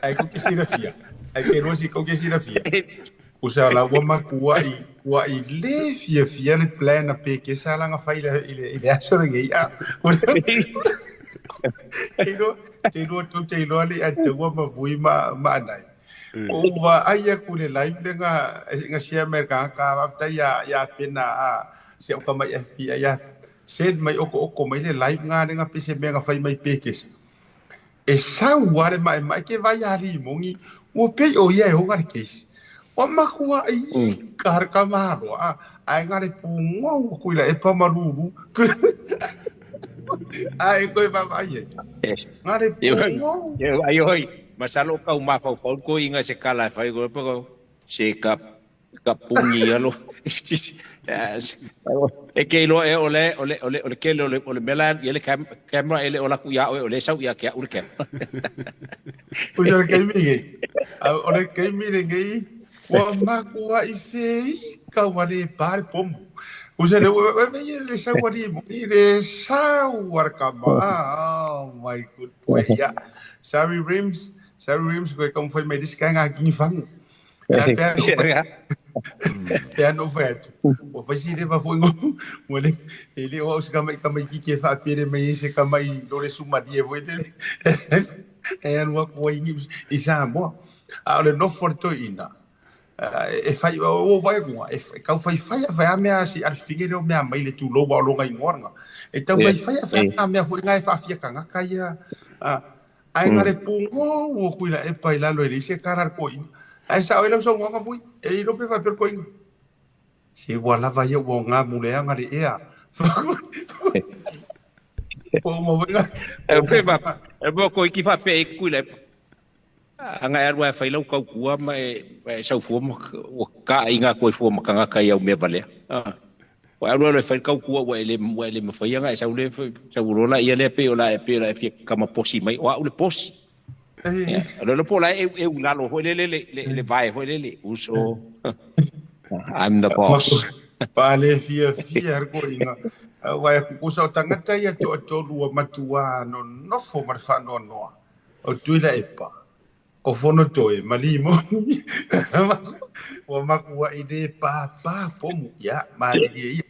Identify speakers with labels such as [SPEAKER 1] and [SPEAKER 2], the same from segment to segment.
[SPEAKER 1] Ai ko ke silafia. Ai ke lua si ko ke silafia. Usa la ua makua'i kua'i le fiafia le plan a peke sa langa fai le i le i le aso lenei a. Te iloa te iloa tou te iloa le ia te ua ma vui ma ma anai. O ua ai aku le live le nga nga share mai le tagata faafetai ia ia Pena a si au tama i FBI ia send mai oko oko mai le live nga le nga pese mea nga fai mai pekesa. E sau lava le maemae ke vai a limogi, ua pei o ia e oga le case. Ua makuaʻi ka le kamaloa, a, ae na le pugou aku i la epa ma lulu. Ae koe vaavaai ai. Na le pugou.
[SPEAKER 2] Ai oi, masalo o kau mafaufau ko inga se kala e fai ko pa se ka ka puni alo. E ke iloa e o le o le o le o le kele o le o le mela i le camera e le o laku ia oe o le sau ia ke au le camera.
[SPEAKER 1] O le kaimi nei. O le kaimi lenei ua makuaʻi feika ua le pa le pomu. Usa le ua ua le sau ali mo i le sau ar kama. Oh my good boy. Yeah. Sorry Rims, sorry Rims koe kamu fai mai this kanga kingi fangu. Pe a no fai atu. Ua fai si leva foi ngo. Ua le, e le o au se kamai kamai kiki e whaapere mai e se kamai lore sumarie foi te. E anu aku ai ni i Samoa. A o le nofo le toeaina, e fai, o vai aku e kau fai fai a fai a mea si al finge leo mea mai le tulou wa o longa ingoa nga. E tau fai fai a fai a mea foi nga e whaafia kangaka ia. Ae na le pugou o kui la epa i lalo e leai se kala a le koina. Ae sao ai lau saunoaga vui, e le iloa pe faapea le koina. Se ua lava ia ua oga muleaga le ea. Ua uma foi na.
[SPEAKER 2] E pe fa, e mo ko iki fa pe kui la epa. Anga e alu ae fai lau kaukua ma e, e sau fua ma ua ka inga koe fua ma kangaka i au mea valea. Ah. Ua alu alu e fai kau kua ua ele ua ele mafai anga e sau le sau lola ia le pe o la e pe la e fia kama posi mai o au le posi. Ia, lo lo po la e e ulalo hoi le le le le le vae hoi le le uso. I'm the boss.
[SPEAKER 1] Pa le fia fia har ko inga. Wai ku kusa o tangata ia to tolu ua matua no nofo ma le faanoanoa. O tuila epa. O Fonotoe ma Limoni ua makuaʻi le pāpā pomu, ia, malilie ia.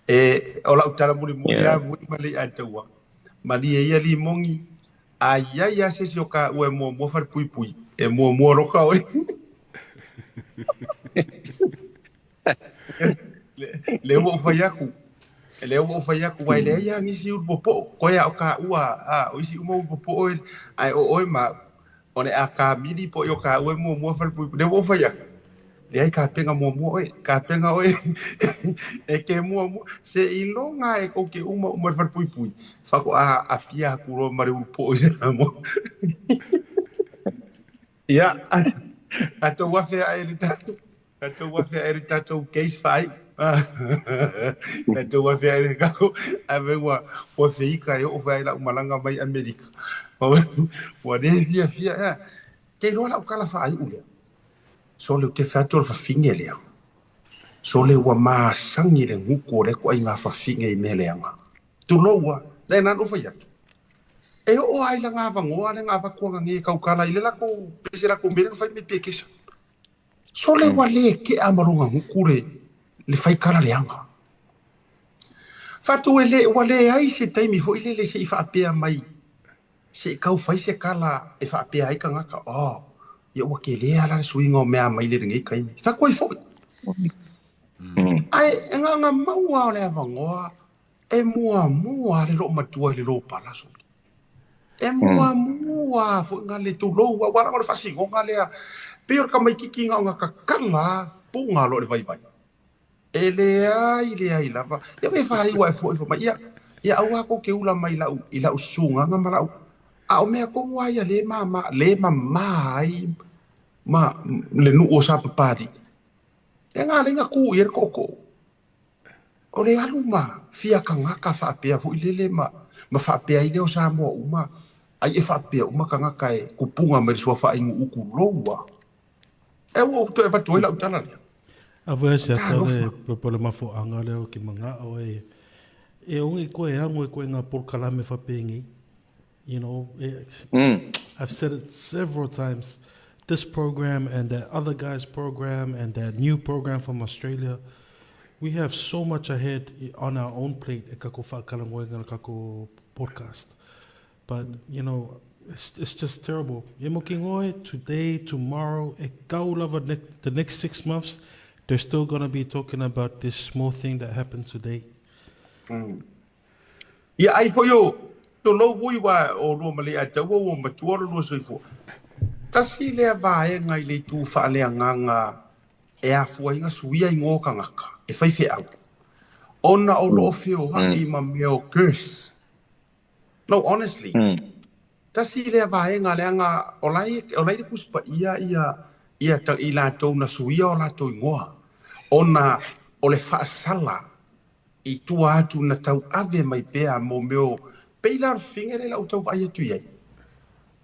[SPEAKER 1] E, o lau tala mulimuli lava vui ma le i'a taua, malie ia Limoni, a iai lava se isi o ka ua e muamua falepuipui, e muamua loka oe. Lea ua ou fai atu, lea ua ou fai atu, aua e leai lava nisi ulu popo'o, koe a o ka ua, a, o isi uma ulu popo'o e, ae o oe ma au, o le a kamili po'i o ka ua e muamua falepuipui. Lea ua ou fai atu, leai kapega muamua oe, kapega oe e ke muamua, seiloga e kou ke uma uma i le falepuipui, faatoa apia atu loa ma le ulu po'o i Samoa. Ia, tatou afe ae le tatou, tatou afe ae le tatou case faaiu. Tatou afe ae le tatou, ae ua, ua feika e oo fai ai lau malaga mai Amerika. Ua le fiafia ea. Ke iloa lau tala faaiu lea. Sole ou te fai atu o le fafine lea. Sole ua masani le gutu o lea ituaiga fafine i mea leaga. Tulou a, lea na ona ou fai atu. E oo lava i lana avanoa lea na avatu ana nei e tautala i le latou pei se latou mea lea na fai mai pekesa. Sole ua le kea ma lona gutu le le fai tala leaga. Faatu e le ua leai se taimi foi lele se i faapea mai se i tau fai se tala e faapea ai tagata, oh, ia ua tele lava la le suiga o mea mai le lenei taimi. Faatu ai foi. Ae e na maua o le avanoa E muamua le loomatua i le lopala sole. E muamua foi nga le tulou aua leaga o le faasinoga lea pei o le tamaititi na ona tatala puga loa i le vaivai. E leai leai lava. Ia e faaiu ae foi fai mai ia ia aua tou te ula mai i lau i lau susugaga ma lau a o mea tonu lava ia le mama le mama ai ma le nuu o Sapapalii. E na ala ai na tu i ai le tootoo. O le alu ma fia tagata faapea foi lele ma ma faapea ai lea o Samoa uma, ai e faapea uma tagata e kupuga mai le suafa ai nuu tulou a. E ua ou toe avatu ai lau tala lea.
[SPEAKER 3] A voi se ata le po le mafuaanga lea o ke manga'o e e ongi koe e ago e koe nga polokalame fapenei. You know, I've said it several times. This program and that other guy's program and that new program from Australia, we have so much ahead on our own plate e kako whaakalangoenga le kako podcast. But, you know, it's just terrible. E mo ki ngoe, today, tomorrow, e kau lava the next 6 months, they're still going to be talking about this small thing that happened today.
[SPEAKER 1] Ia ai foi o tolou foi wa o lua ma le ataua ua matua lo lua soifua. Tasi lea vaega i le itu faaleagaga e afuaiga suia i ngō kangaka, e whai wheau. Ona o loo feoha'i ma mea o curse. No, honestly. Tasi lea vaega leaga o lai o lai le kusipa ia ia ia ta i latou na suia o latou igoa. Ona o le faasala i tua atu na tauave mai pea mo mea o pei la o le figa lea lau tau vaai atu i ai.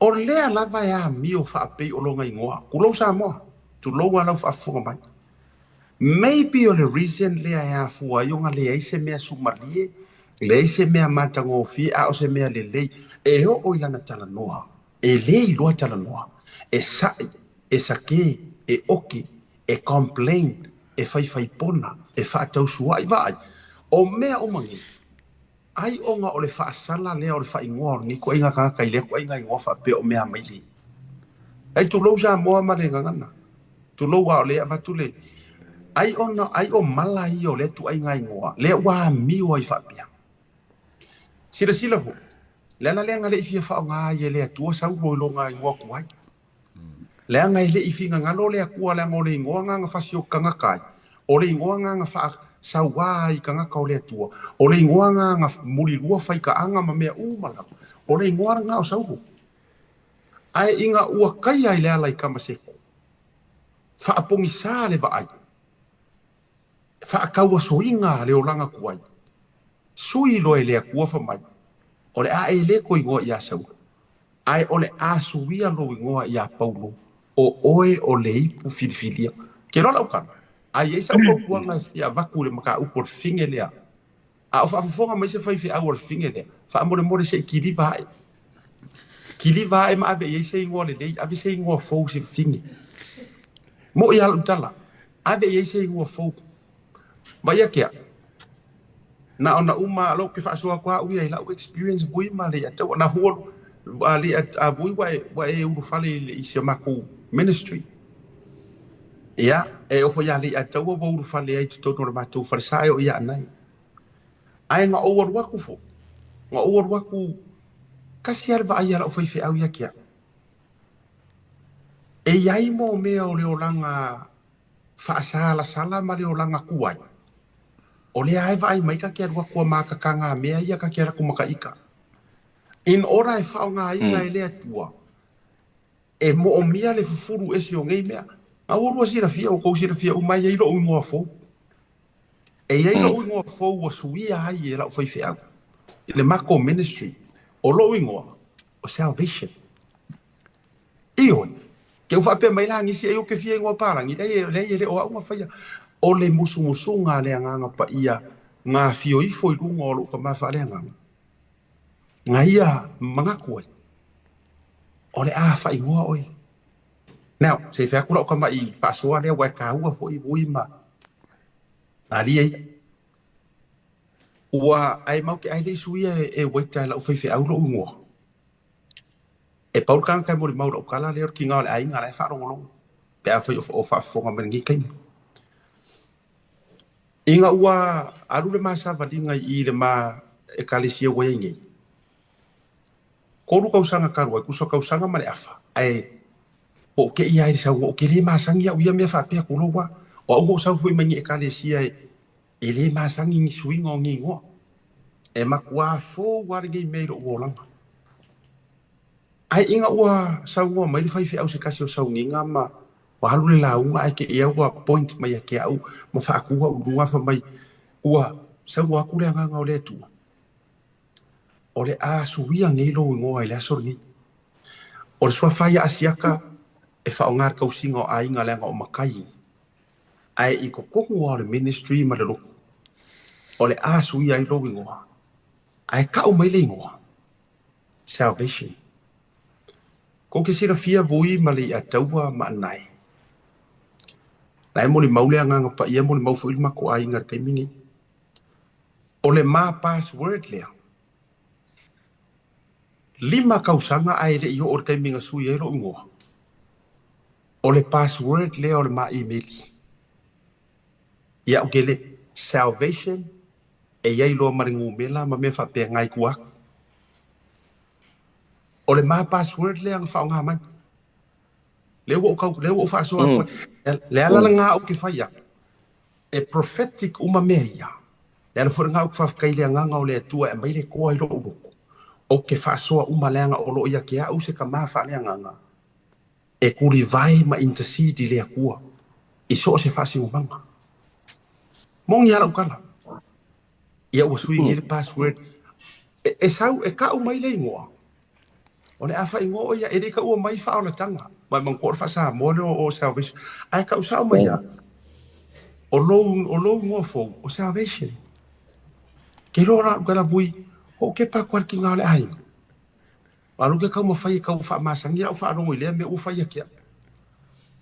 [SPEAKER 1] O lea lava e amio faapei o loga igoa. Tulou Samoa. Tulou a lau faafofoga mai. Maybe o le reason lea e afua ai ona leai se mea sumalie, leai se mea matagofie a o se mea lelei e oo i lana talanoa. E le iloa talanoa. E sa'i, e sake, e oki, e complain, e faifaipona, e faatausua'i vaai. O mea uma nei, ai ona o le faasala lea o le faaigoa o lenei ituaiga tagata i lea ituaiga igoa faapea o mea mai le. Ai tulou Samoa ma le gagana. Tulou a o lea avatu le ai ona ai o mala ia o lea ituaiga igoa lea ua amio ai faapea. Silasila foi, le ala lea na le i fia faaaoga ai e le Atua Saulo i lona igoa tuai. Leaga e le i finagalo le Atua leaga o le igoa na na fasioti tagata ai, o le igoa na na faasauā ai i tagata o le Atua, o le igoa na na mulilua faitaaga ma mea uma lava, o le igoa lena o Saulo. Ae ina ua taia i le ala i Tamaseko, faapogisā le vaai, faatauasoiga le olaga tuai, sui loa e le Atua fai mai, o le a e le toe igoa iā Saulo, ae o le a suia lou igoa iā Paulo, o oe o le ipu filifilia. Ke loa lau tala, a i ai sau fautuaga e fia avatu i le mataupu o le fine lea, a o faafofoga mai se faifeau o le fine lea, faamolemole se i kiliva ae. Kiliva ae ma ave i ai se igoa lelei, ave se igoa fou i se fine. Mo'i a lau tala, ave i ai se igoa fou. Vai ake au, na ona uma lou ke faasoa atu au ia i lau experience vui ma le ataua. Na fua a le a vui ua e, ua e ulufale i si o makou ministry. Ia, e ofo ia le ataua ua ulufale ai i totonu o le matou falesa e o ia anai. Ae na ou alu atu foi, na ou alu atu tasi lava le vaai a lau faifeau ia te au. E i ai mo mea o le olaga faasalasala ma le olaga tuai, o lea lava e vaai mai ta te alu atu a makakaga mea ia ta te alu atu ma ka ika. In order e faaaogaina e le Atua, e moomia le fufulu ese o nei mea. A ua lua silafia, ua tou silafia uma e i ai lou igoa fou. E i ai lou igoa fou ua suia ai e lau faifeau i le matou ministry. O lou igoa, o Salvation. Ioe, ke u faapea mai la nisi ai o ke fia igoa palagi, leai, leai e le o au na faia. O le musumusuga a le Agaga Paia na afio ifo i luga o lou tama faaleagaga, na ia manatu ai, o le a faaigoa oe. Now, se i fai atu lau tama'i faasoa lea ua e taua foi vui ma alia ia. Ua ae mau te ai le i suia e waiter e lau faifeau lou igoa. E pau le tagata e molimau i lau tala lea o le tiga o le aiga la e faalogologo pe afai o faafofoga mai lenei taimi. Ina ua alu le ma savaliga i i le ma ekalesia ua i ai nei, 3 tausaga talu ai, tusa tausaga ma le afa, ae ua ou te'i lava i le saunoa, ou te le masani au i ia mea faapea tulou lava. O au ua ou sau foi mai ni ekalesia e le masani ni suiga o ni igoa. E matua fou lava lenei mea i lou olaga. Ae ina ua saunoa mai le faifeau se tasi o sauniga ma ua alu le lauga ae te i lava ua point mai ia te au ma faatu au i luga fai mai ua saunoa atu le Agaga o le Atua, o le a suia nei lou igoa i le aso lenei. O le suafa ia Asiata e faaaoga le tausiga o aiga leaga o matai, ae i totonu lava o le ministry ma le lotu, o le a suia ai lou igoa, ae tau mai le igoa. Salvation. Kou ke silafia Vui ma le Iataua ma Anae. La e molimau le Agaga Paia, molimau foi le matou aiga i le taimi nei. O le ma password lea, 5 tausaga ae le i oo i le taimi na sui ai lou igoa. O le password lea o le ma email. Ia ou te le salvation e i ai loa ma le numera ma mea faapena i tua atu. O le ma password lea na faaaoga mai. Lea ua ou tau, lea ua ou faasoa atu ai. Le ala lena ou te fai atu, e prophetic uma mea ia. Le ala foi lena ou te faafetai i le agaga o le Atua e aumai le toa i lou loto. Ou te faasoa uma leaga o lo o ia te au se tama faaleagaga e tulivae ma intercede i le Atua i so o se faasinomaga. Moni lava lau tala. Ia ua sui nei le password. E sau, e tau mai le igoa. O le a faaigoa o ia, e le taua mai faaolataga. Ma e manatua o le faa-Samoa lea o Salvation. Ae tau sao mai ia, o lou igoa fou, o Salvation. Ke iloa la au tala vui, o ke pa atu a le tiga o le aiga. Alu ke taumafai e tau faamasani lau faalogo i lea mea ua fai ake au.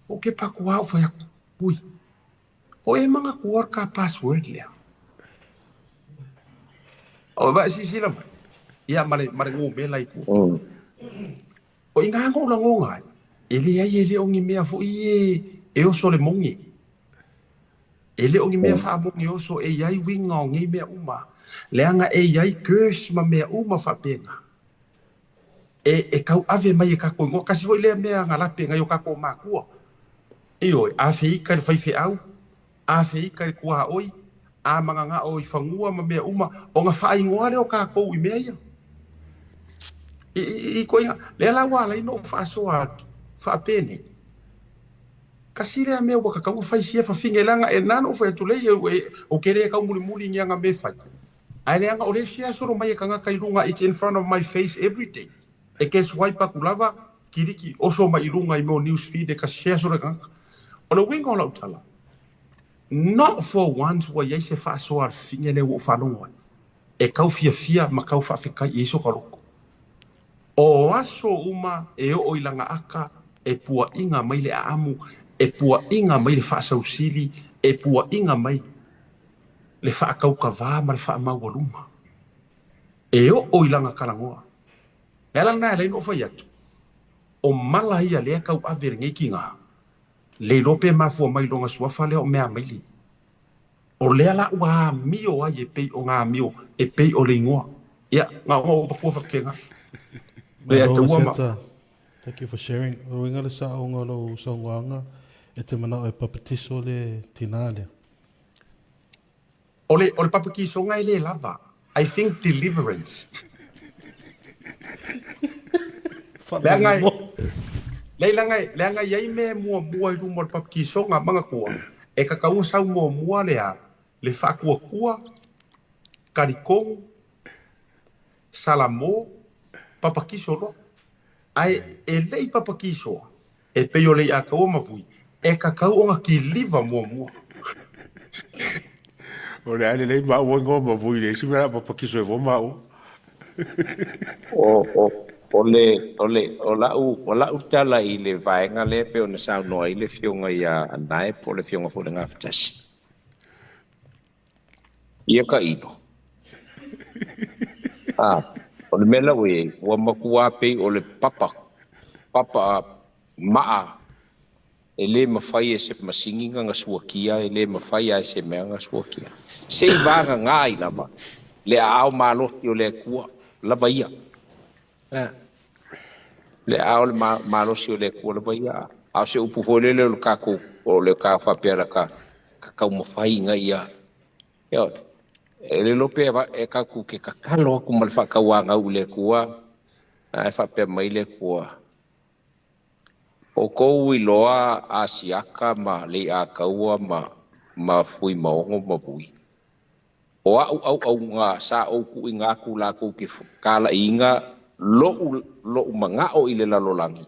[SPEAKER 1] O ke pa atu au fai atu, ui, o e manatua le ka password lea. O vai sisila mai. Ia ma le numera i tua. O i ngā ngō lagonga ai, e le ai e le o ni mea foi e oso le moni. E le o ni mea whaamoni oso e iai winga o ngei mea uma. Leanga e iai curse ma mea uma whaapenga. E kau ave mai e kako ingoa. Kasi foi lea mea ngā lape ngai o kako mākua. E oi, a whiika le whaiwhe au, a whiika le kua oi, a manganga o i whangua ma mea uma, o ngā whaingoa leo kākou i mea ia. I koinga, lea la wā lai no whaasoa atu, whaapene. Kasi lea mea waka kaua whaisia whawhinga langa e nano whai atu lei o kere e kau muli muli ngi anga me whai. Ai le anga o le sia soro mai e kanga kai lunga, it's in front of my face every day. E ke swipe aku lava, kiriki oso mai lunga i mo news feed e ka share soro kanga. O le winga o lau tala. Not for once ua iai se faasoa a le fafine lea ua ou faalogo ai. E kau fiafia ma kau faafetai i ai so kaloko. O aso uma e oo i laga aka e puaʻiga mai le aamu, e puaʻiga mai le faasausili, e puaʻiga mai le faakaukavā ma le faamaualuga. E oo i laga kalagoa. Le ala lena e ala ai ona ou fai atu, o mala ia lea tau ave lenei tiga, le iloa pe mafua mai loga suafa lea o mea mai le. O lea la ua amio ai e pei o ngā amio, e pei o le igoa. Ia, ngā o ngā pakua whapenga. Le atua ma.
[SPEAKER 3] Thank you for sharing. O inga le sa o ngā lou saungoanga e te manao e papatiso le tina lea.
[SPEAKER 1] O le papatisonga e le lava. I think deliverance. Leaga i ai mea muamua i luma o le papatisonga manatua. E kakaua sau muamua lea, le whaakuakua, karikonu, salamo, papakiso loa. Ai e lei papakiso, e pei o lei a kaua mavui, e kakau o ngā kiliva muamua.
[SPEAKER 4] O le ale lei maua ingoa mavui le isi mea papakiso e fua maua.
[SPEAKER 2] O lau tala i le vaega lea pe ona saunoa ai le fioga ia Anae po o le fioga foi le Gafatasi. Ia ka ilo. O le mea lau e, ua matua pei o le papa, papa maa, e le mawhai e se masingi nga suakia, e le mawhai a se mea nga suakia. Se i vāga ngā i lava, le a ao malosi o le kua, lava ia. Le ao le malosi o le kua lava ia. Ao se upu foi lele o le kako, o le ka whapea ka kaumawhai nga ia. Ia, e le lope e kaku ke kakalo aku ma le whakaua ngau le kua, e whapea mai le kua. O kou i loa a siaka ma le a kaua ma fui maongo ma vui. O au au au ngā sa o ku i ngā ku la kou ke kala inga lo manga o i le lalolangi.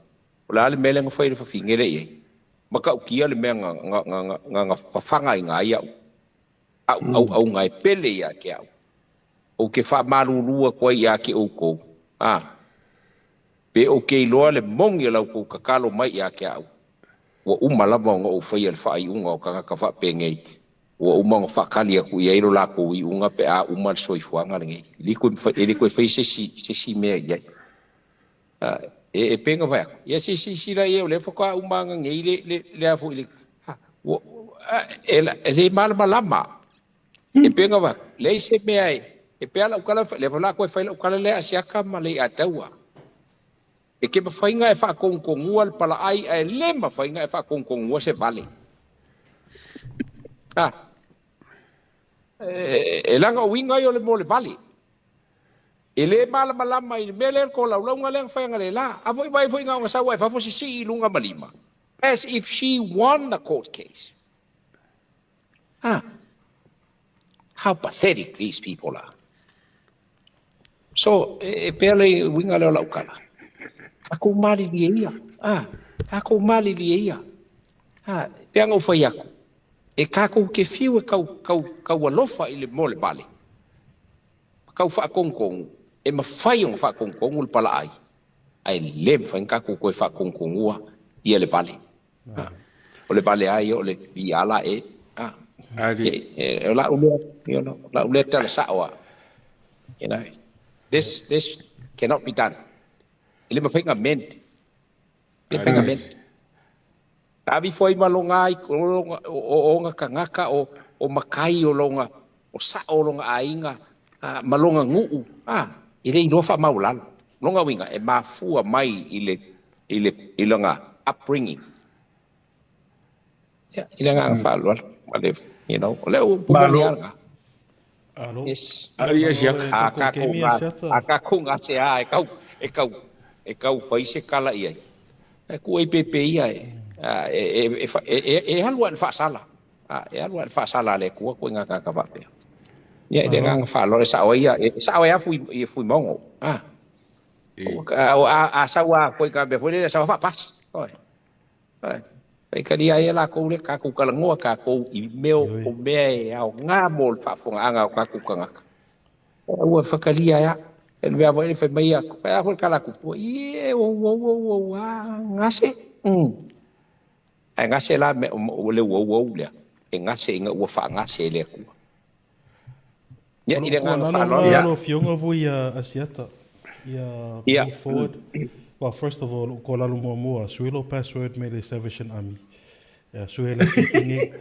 [SPEAKER 2] O la le mele nga whai le whawhingere i. Maka ukia le mea nga whawhanga i ngā iau. Au au au ngā e pele ia ke au. O ke wha marurua koe ia ke au kou. Pe ou te iloa le moni o la outou tatalo mai ia te au, ua uma lava ona ou faia le faaiuga o tagata faapenei, ua uma ona faatali atu i ai lo latou iuga pe a uma le soifuaga lenei. E le toe faia se isi mea i ai. E pei ona fai atu, ia se i silasila i ai, o lea faatoa uma ana nei le a foi le, e le malamalama. E pei ona fai atu, leai se mea e pei lava lau tala, lea foi o le a toe fai lau tala lea a Asiata ma Leiataua. E te mafai ona e faatonutonua le palaai, ae le mafai ona e faatonutonua se vale. A, e leaga o uiga ia o le mea o le vale. E le malamalama i le mea lea le tolaulauga lea na fai analeila. A foi vaai foi na ona sau lava i fafo sisii i luga ma lima. As if she won the court case. Ah, how pathetic these people are. So, e pea le uiga lea o lau tala. Tatou malilie ia. Ah, tatou malilie ia. Ah, e pei ona ou fai atu, e tatou te fiu e tau, tau, tau alofa i le mea o le vale, ma tau faatonutonu, e mafai ona faatonutonu le palaai, ae le mafai ona tatou toe faatonutonua ia le vale. Ah, o le vale lava ia o le viiga la e. Ah, e, o lau lea, you know, lau lea tala sao lava. You know, this cannot be done. E le mafai ona mend. E le mafai ona mend. Avi foi ma loga ai, o ona tagata, o matai o loga, o sao o loga aiga, ma loga nuu, e le iloa faamaualalo. Loga uiga, e mafua mai i loga upbringing. Ia, i le agaga faaaloalo, ma le, you know, o lea ua pumoli lava lena. Yes. A tatou a tatou gasea e tau, e tau, e tau fai se tala i ai. E tuu ai pepe ia e, e, e, e, e alu lava i le faasala. E alu lava i le faasala a le Atua koe ngā tagata faapea. Ia, i le agaga faaaloalo, e sao ai ia, e sao ai lava fui, Fuimaono. A, a sau lava koe i ka mea foi lele, sau lava faapasi. Oi. Oi. Faitalia ai e lakou lea tatou talanoa tatou i mea o mea e aoga mo le faafofogaaga o tatou tagata. Ua faitalia ai lava. E le mea foi lea fai mai ia, fai lava foi le tala a Tupua, ie, ou, ou, ou, ou, a, gase. Ae gase la me, o le uou, ou lea, e gase ina ua faagase e le Atua. Ia, i le agaga faaaloalo.
[SPEAKER 3] Ia. Alo fionga vui ia Asiata. Ia move forward. Well, first of all, ko lalo muamua, sui lo password me le Salvation Army. Ia, sui le fifine.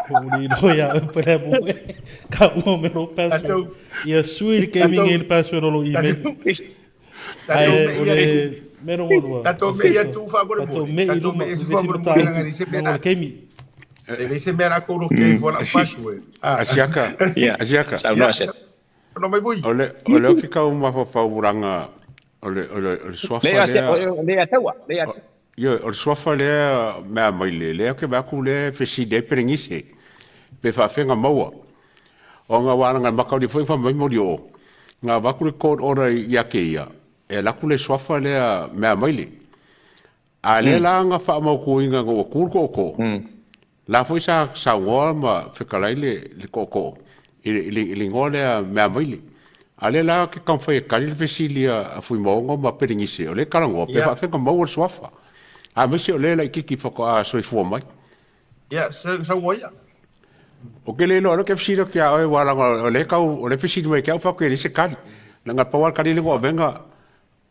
[SPEAKER 3] Ko uli lo ia pele mo. Ka mo me lo password. Ia sui le gaming le password o lo email. Ai o le mero mo.
[SPEAKER 1] Tatou me ia tu fa mo.
[SPEAKER 3] Tatou me i luma. Mo le gaming.
[SPEAKER 1] E le se mea la kou ke fo la password.
[SPEAKER 4] Asiaka. Asiaka.
[SPEAKER 2] Saunoa se.
[SPEAKER 1] No mai vui.
[SPEAKER 4] O le o le ke kau mafaufau o le o le o le suafa lea.
[SPEAKER 2] Le ataua, le ataua.
[SPEAKER 4] Io, o le suafa lea mea mai le lea ke vaku le fesili ai Peregise pe faafega maua. O ngā wānanga makauri foi fa mai mori o. Ngā vaku le court order ia ke ia. E laku le suafa lea mea mai le. A le la nga wha mau kuinga ngā ua kūru ko ko. La foi sa sa ngoa ma fekalai le ko ko. I le ngoa lea mea mai le. A le la ke kamwhai e kari le fesili a Fuimaono ma Peregise. O le karangoa pe faafega maua le suafa. A mese o le la i kiki whako a soifua mai.
[SPEAKER 1] Ia, sa ua ia.
[SPEAKER 4] O ke le loa ke fesili ke a oe walanga o le kau o le fesili mai ke au whako e le se kari. Nanga pawa kari le ngoa venga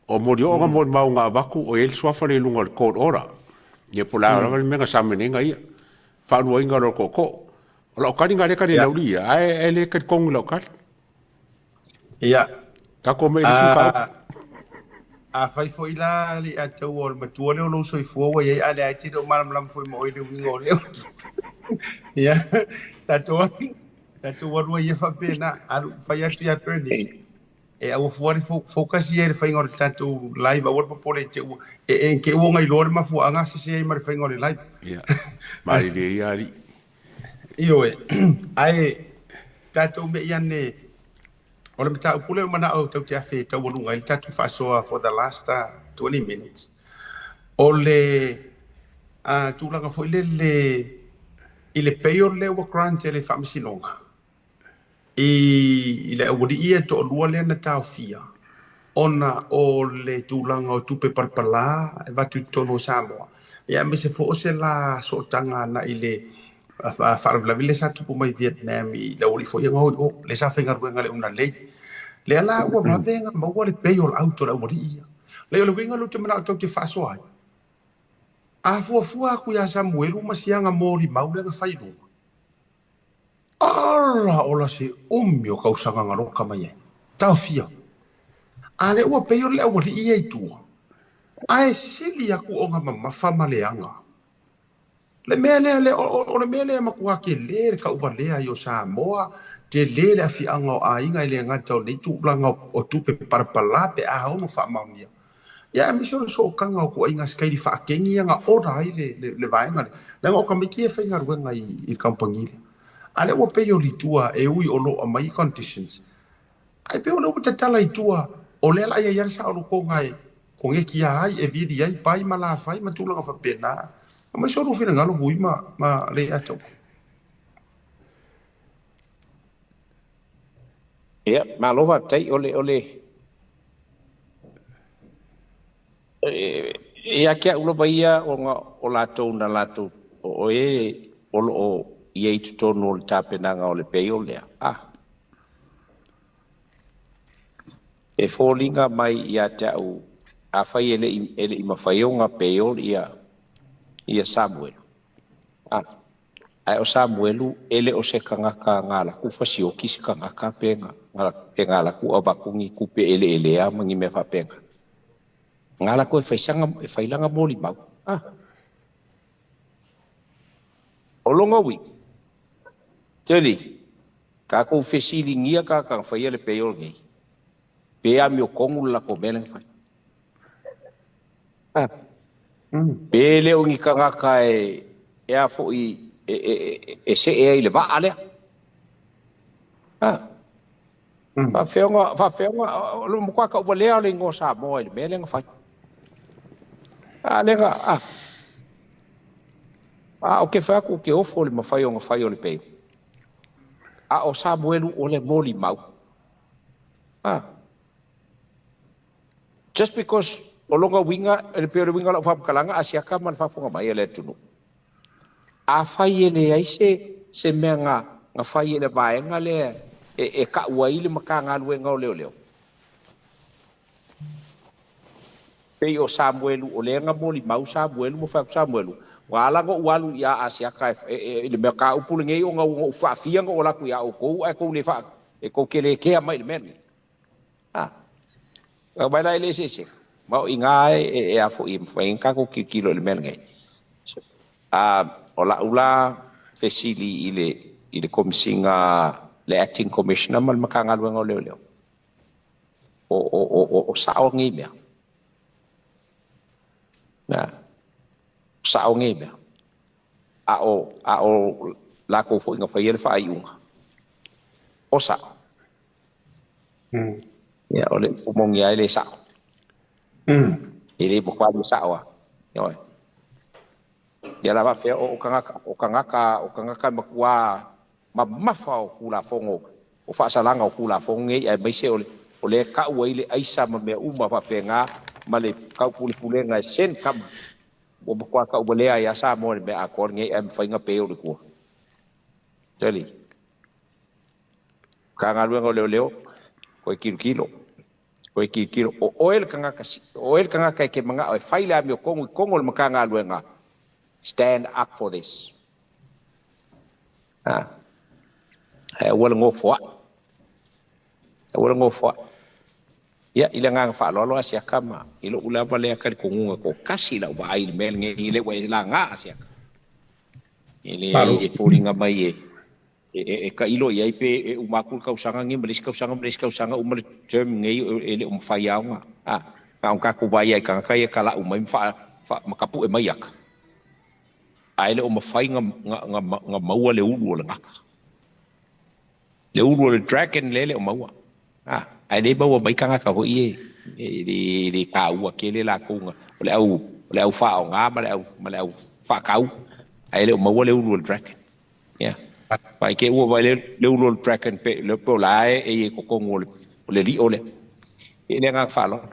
[SPEAKER 4] o mori o nga mori mau ngā vaku o ele suafa le lunga o le court order. Ia po la mm. le menga samenenga ia. Whaanua inga ro koko. O lau kari ngā le kari lauri ia. Ai e le kari kongu lau kari.
[SPEAKER 1] Ia.
[SPEAKER 4] Kako me le fuka.
[SPEAKER 1] A fai foi la le a tau o le matua leo lou soifua ua iai a le ai tele o malamalama foi ma oe le uiga o leo. Ia, tatou alua ia faapena, alu fai atu ia Bernice. E aua fua le focus ia i le faiga o le tatou live, aua le popole te ua, e ke ua ngai loa le mafuaaga sese ai ma le faiga o le live.
[SPEAKER 4] Ia, malilie ia ali.
[SPEAKER 1] Ioe, ae tatou me ia ne, o le mataupu lea ua manao tatou te afe e taualuga ai le tatou faasoa for the last 20 minutes. O le tulaga foi lele i le bail lea ua grant e le Faamasinoga i le aualii ia e toalua lea na taofia. Ona o le tulaga o tupe palapala e avatu i totonu o Samoa, ia aemaise foi o se la sootaga agai i le faalavelave lea sa tupu mai Vietnam i le aualii foi ia na o i o, lea sa faigaluega i le Unalei. Lea la ua vave ona maua le bail out o le aualii ia. Leai o le uiga lea ou te manao tatou te faasoa ai, a fuafua atu ia Samuelu ma siaga molimau lea na fai i luga, Ala ola se umi o tausaga na loka mai ai. Taofia. A lea ua pei o le aualii ia i tua, ae sili atu ona mamafa ma leaga. Le mea lea, le, o, o le mea lea e matua tele le tauvalea ai o Samoa, tele le afiaga o aiga e le gata o nei tulaga o, o tupe palapala pe a ono faamaonia. Ia aemaise o le sootaga o ituaiga sikaili faakeni ia na order ai le, le, le vaega lea. Leaga o tamaiti ia e faigaluega i, i le kamupani lea. A lea ua pei o litua e ui o lo o aumai conditions, ae pei o lea ua tatala i tua, o lea la i ai lava le saolotoga e konekia ai, e vili ai pai ma lafai ma tulaga faapena. Aumai so lou finagalo Vui ma, ma Leiataua.
[SPEAKER 2] Ia, malo faafetai. O le, o le, ia te au lava ia ona o latou na latou, o e o lo o i ai i totonu o le tapenaga o le bail lea, a, e foliga mai ia te au, afai e le i, e le i mafai ona bail ia, ia Samuelu, a, Ae o Samuelu, e le o se tagata na alu atu fasioki se tagata pe na, pe na alu atu avatu ni tupe eleelea ma ni mea faapena. Na alu atu e fai sana, e fai lana molimau. Ah. O lona uiga, Teli, tatou fesiligia tagata na faia le payroll nei, pe amiotonu le latou mea lea na fai. Ah. Pe le o ni tagata e, e a foi, e, e, e, e see ai i le vaa lea. Ah. Faafefea ona, faafefea ona, o le matua tauvalea o le igoa Samoa i le mea lea na fai. A lea na, a. A ou te fai atu ou te ofo i le mafai ona fai o le pay. A o Samuelu o le molimau. Ah. Just because o lona uiga, e pei o le uiga o lau faamatalaga, Asiata ma le faafofoga mai a le atunuu. Afai e leai se, se mea na, na fai e le vaega lea e, e tau ai le Matagaluega o Leoleo, pei o Samuelu, o lea na molimau Samuelu ma fai atu Samuelu, ua ala ona ou alu ia Asiata e, e, e, i le mea taupu lenei ona ua ou faafia na ou alu atu ia outou ae tou le faa, e tou te le kea mai i le mea lenei. A, aumai la i le eseesega. Ma o i ina e, e a foi e mafai ai ona tatou tilotilo i le mea lenei. A, o lau la fesili i le, i le Komesina, le Acting Commissioner ma le Matagaluega o Leoleo, o, o, o, o, o sao nei mea? Na, o sao nei mea? A o, a o latou foi na faia le faaiuga, o sao? Ia, o le upu moni lava e le sao. E le matua le sao lava. Ioe. Ia la faapefea o tagata, o tagata, o tagata e matua mamafa o Tulafono, o faasalaga o Tulafono nei, aemaise o le, o lea e tau ai le aisa ma mea uma faapena, ma le taupulepulega e send tama. Ua matua tauvalea ai lava Samoa i le mea atoa lenei ae mafai ona bail i tua. Tali. Matagaluega o Leoleo, koe tilotilo, koe tilotilo, o oe le tagata, o oe le tagata e te manao e fai le amiotonu i totonu o le Matagaluega, stand up for this. Ha. Ae aua le nofoa'i. Aua le nofoa'i. Ia, i le agaga faaaloalo Asiata ma i lou lava lea talitonuga toatasi lau vaai i le mea lenei, lea ua e laga Asiata. E le e foliga mai e e tailo i ai pe e uma atu le tausaga lenei ma le isi tausaga ma le isi tausaga uma le term lenei e le o mafai lava ona a na ona tatou vaai lava i tagata ia e talau mai ma faa ma tapue mai ata ae le o mafai na na na maua le ulu o le gata le ulu o le dragon lea e le o maua a ae le maua mai tagata foi ia e le le taua tele latou na o le au o le au faaaoga ma le au ma le au faatau ae le o maua le ulu o le dragon. Ia. Vai te ua vai le ulu o le dragon pe le pe o la e e i totonu o le o le lio lea. I le agaga faaaloalo.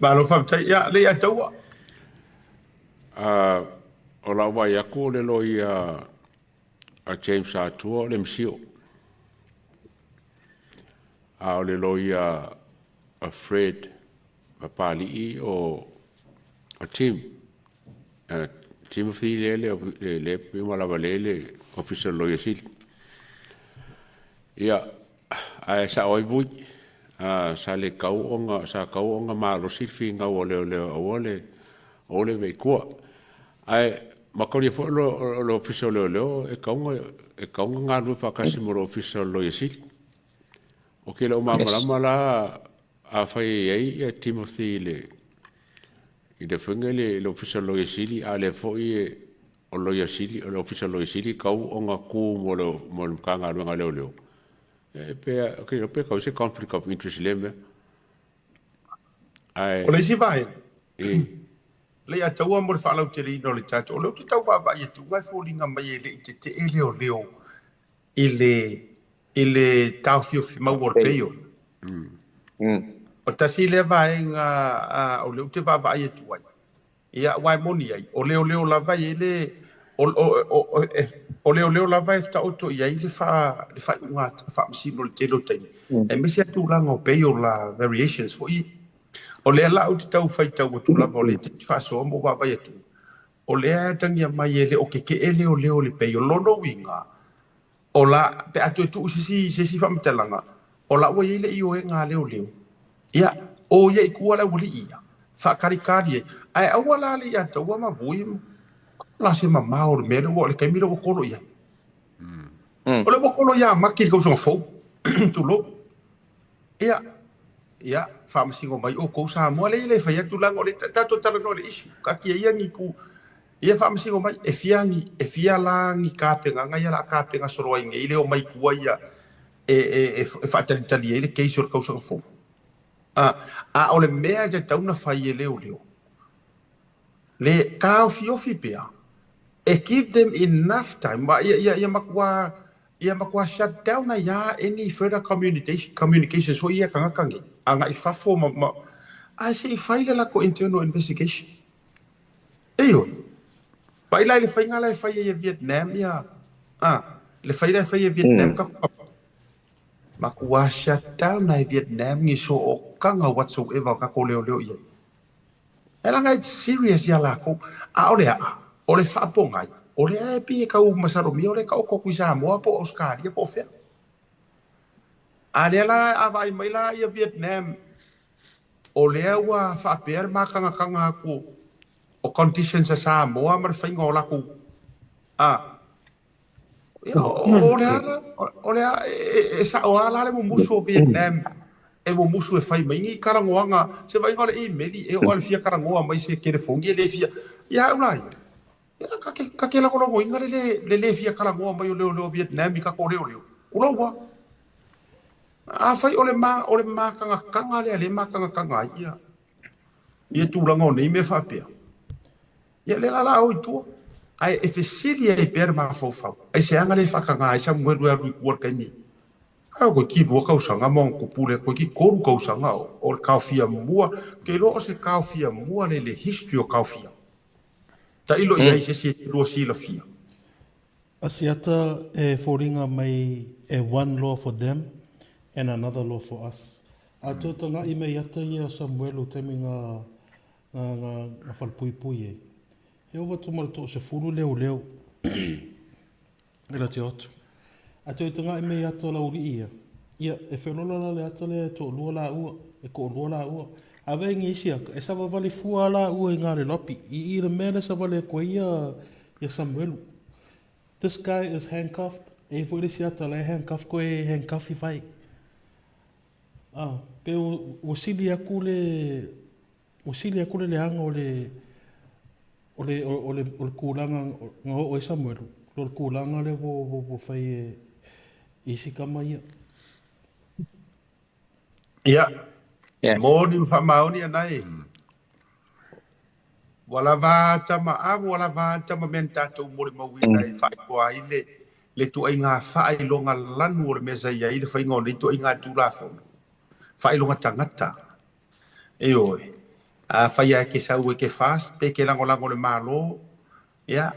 [SPEAKER 1] Malo faafetai. Ia, le ia taua.
[SPEAKER 4] O lau vaai atu o le loia a James Atua o le MCIL. A o le loia a Fred Papali'i o Tim. Timothy lea le le pei ua lava le le Ofisa o le Loia Sili. Ia, ae sa'o ai Vui, sa le tau ona, sa tau ona malosi le finau a leoleo aua le o le mea i tua. Ae mataulia foi o le Ofisa o Leoleo e tau ona, e tau ona galulue faatasi ma le Ofisa o le Loia Sili. Ou te le o malamalama la afai e i ai ia Timothy i le i le faiga i le Ofisa o le Loia Sili, a o lea foi o le Loia Sili, o le Ofisa o le Loia Sili e tau ona tu mo le mo le Matagaluega a Leoleo, e pe, ou te iloa pe tau se conflict of interest i lea mea. Ae
[SPEAKER 1] O le isi vaega, le ia taua mo le faalauteleina o le tatou, o lea ou te tau vaavaai atu e foliga mai e le i tetee leoleo i le i le taofiofi mau o le bail. O tasi lea vaega o lea ou te vaavaai atu ai, ia, aua e moni ai, o leoleo lava e le o leoleo lava e taoto i ai le faaiuga faamasino i le tele o taimi, aemaise lava tulaga o bail variations foi. O lea la ou te tau faitau atu lava o lea e te faasoa ma ou vaavaai atu, o lea e atagia mai e le o tetee leoleo i le bail. O lona uiga, o la, pe a toe tuu se isi faamatalaga, o la ua i ai le ioega a leoleo, ia, o ia i tua le aualii ia, faatalikali ai, ae aua la le ia taua ma vui, la se mamao o le mea lea ua, o le taimi lea ua tolo i ai. O lea ua tolo ia Mati i le tausaga fou, tulou. Ia, ia, faamasino mai outou Samoa, lea e le fai atu leaga o le tatou talanoa i le issue, taatia ia ni itu, ia faamasino mai, e fia ni, e fia la ni tapenaga ia o le a tapena solo ai nei le omai i tua ia e, e, e, e faatalitali ai le case o le tausaga fou. A, a o le mea e tatau ona fai e leoleo, le taofiofi pea, e give them enough time, ma ia, ia, ia matua Ia matua shut down ai a any further communications foi ia tagata nei agai fafo ma ma ae se i fai le latou internal investigation. Ioe. Vaai la i le faiga la e fai ai e Vietnam ia a le fai la e fai e Vietnam ka matua shut down ai Vietnam ni sootaga whatsoever o tatou leoleo i ai. E leaga it's serious ia lakou. A o le aʻa, o le faapogai, o lea e pei e tau masalomia o lea e taoto atu i Samoa po o Ausetalia po o fea. A lea la a vaai mai la ia Vietnam, o lea ua faapea le matagataga atu o conditions a Samoa ma le faiga o latou a Ia, o le a, o le a, e sao lava la le mumusu o Vietnam e mumusu e fai mai ni talanoaga, se vaaiga o le imeli, e oo lava i le fia talanoa mai se telefoni e le fia, ia au la ia, ia ta te, ta te lagolagoina le le, le le fia talanoa mai o leoleo o Vietnam i tatou leoleo. Tulou lava. Afai o le ma, o le matagataga lea lea e matagataga ai ia, ia tulaga o nei mea faapea, Ia lea la la o i tua, ae e fesili ai pea le mafaufau, aisea le faataga ai Samuelu e alu i tua i le taimi? Ae koe ki lua tausaga ma ona tupu lea, koe ki tolu tausaga o le taofia mua, ou te iloa o se taofia mua lea i le history o taofia. Tailo i ai se isi e te lua silafia.
[SPEAKER 3] Asiata e foliga mai e one law for them and another law for us. A toe taga'i mai ata ia o Samuelu taimi nga nga nga nga falepuipui e. E ova atu ma le toasefulu leoleo e la te otu. A toe taga'i mai ata laulii ia, ia, e feoloolo la le ata lea e toalua laua, e toalua laua. A vea i isi ata, e savavali fua a laua i ngā le lopi, i i le mea lea savali atu ai ia, ia Samuelu. This guy is handcuffed, e i ai foi le isi ata la e handcuff koe e handcuff i fai. A, pe ua sili atu le, ua sili atu le leaga o le, o le, o le, o le tulaga na oo ai Samuelu, o le tulaga lea ua, ua, ua fai e isi tama ia.
[SPEAKER 1] Ia, moni ma faamaoni ana e. Ua lava tama a, ua lava tama mea na tatou molimauina e faailoa ai le, le ituaiga faailoga lanu o le mea sa i ai le faiga o nei ituaiga Tulafono. Faailoga tagata. Ioe. Afai lava e te sau e te FAST pe e te lagolago i le Malo, ia,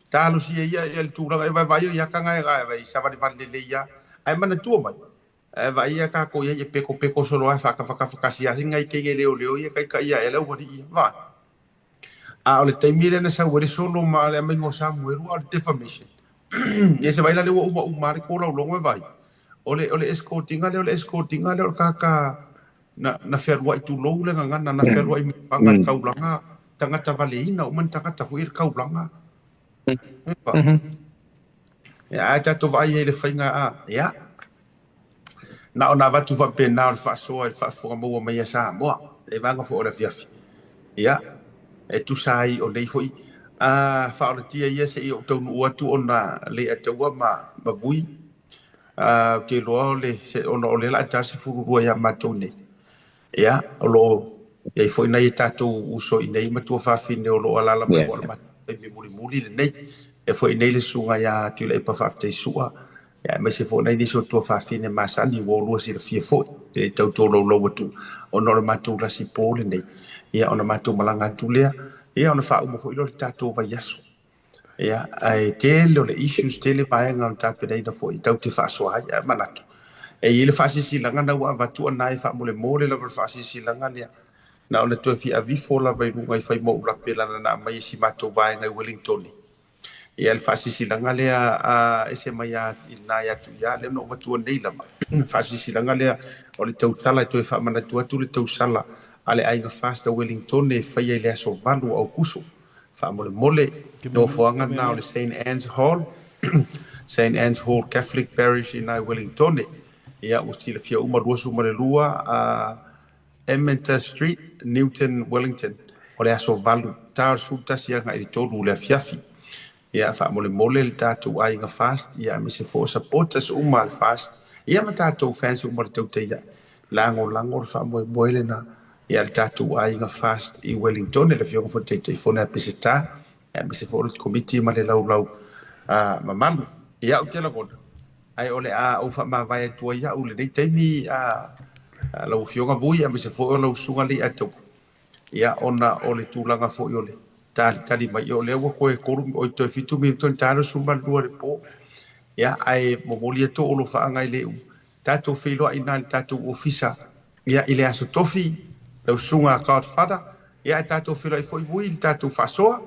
[SPEAKER 1] talosia ia ia le tulaga e vaevae ia taga e savalivali lelei lava. Ae manatua mai, ae vaai tatou i ai e pekopeko solo lava e faatafatafatasi lava sina i teine leoleo ia taitai ae le aualii ia. Vaai. A o le taimi lea na sau ai le solo ma le aumaiga o Samuelu a o le defamation. Ia se vaai la lea ua uma uma lava le tolaulauga ma vaai. O le o le escorting lea o le escorting lea o le tagata na na fealuai tulou le gagana na fealuai mai paga i le taulaga tagata valeina uma ni tagata foi i le taulaga. Ia ae tatou vaai ai i le faiga a ia na ona avatu faapena o le faasoa i le faafofoga maua mai a Samoa i vaega foi o le afiafi. Ia e tusa ai o nei foi a faaolatia ia se i ou taunuu atu ona le ataua ma ma vui a ou te iloa o le se ona o lea o le a ta le 12 ia matou nei. Ia o lo o i ai foi nai a tatou uso i inei ma tuafafine o lo o alaala mai ua o le matou taimi mulimuli lenei. E foi nei le susuga ia Tuilaepa Faafetai-Sua, ia aemaise foi nai nisi o tuafafine masani ua oulua silafia foi e tau tolaulau atu ona o le matou lasi po lenei. Ia ona matou malaga atu lea, ia ona faauma foi lea o le tatou vaiaso. Ia, ae tele o le issues, tele vaega o le tapenaina foi tau te faasoa ai, ae manatu, e i ai le faasilasilaga na ua avatu ona e faamolemole lava le faasilasilaga lea, na ona toe fia aveifo lava i luga i Faimou Lape lana na aumai e si matou vaega i Wellington. Ia le faasilasilaga lea a ese mai a i na i atu ia lea na ou avatua nei lava. Faasilasilaga lea o le tautala e toe faamanatu atu le tausala a le aiga FAST a Wellington e faia i le aso 8 o Aokuso. Faamolemole, nofoaga na o le St. Anne's Hall, St. Anne's Hall Catholic Parish i na i Wellington. Ia ua silafia uma 22 a Emmenter Street, Newton, Wellington. O le aso 8, ta o le 11 agai i le 3 o le afiafi. Ia faamolemole le tatou aiga FAST, ia aemaise foi o supporters uma a le FAST, ia ma tatou fans uma o le Tautai lagolago le faamoemoe lena ia le tatou aiga FAST i Wellington, le afioga foi i le Taitaifono ia Peseta, aemaise foi o le Komiti ma le laulau mamalu. Ia ou te lagona, ae o le a ou faamavae atu ai au i lenei taimi lau afioga Vui, aemaise foi o lau susuga Leiataua, ia ona o le tulaga foi o le talitali mai, o lea ua toe 3 oi toe 7 minute ona ta 12 i le po. Ia ae momoli atu ou alofaaga i le tatou feiloai i na i le tatou ofisa ia i le aso Tofi, lau susuga Godfather, ia ae tatou feiloai foi Vui i le tatou faasoa.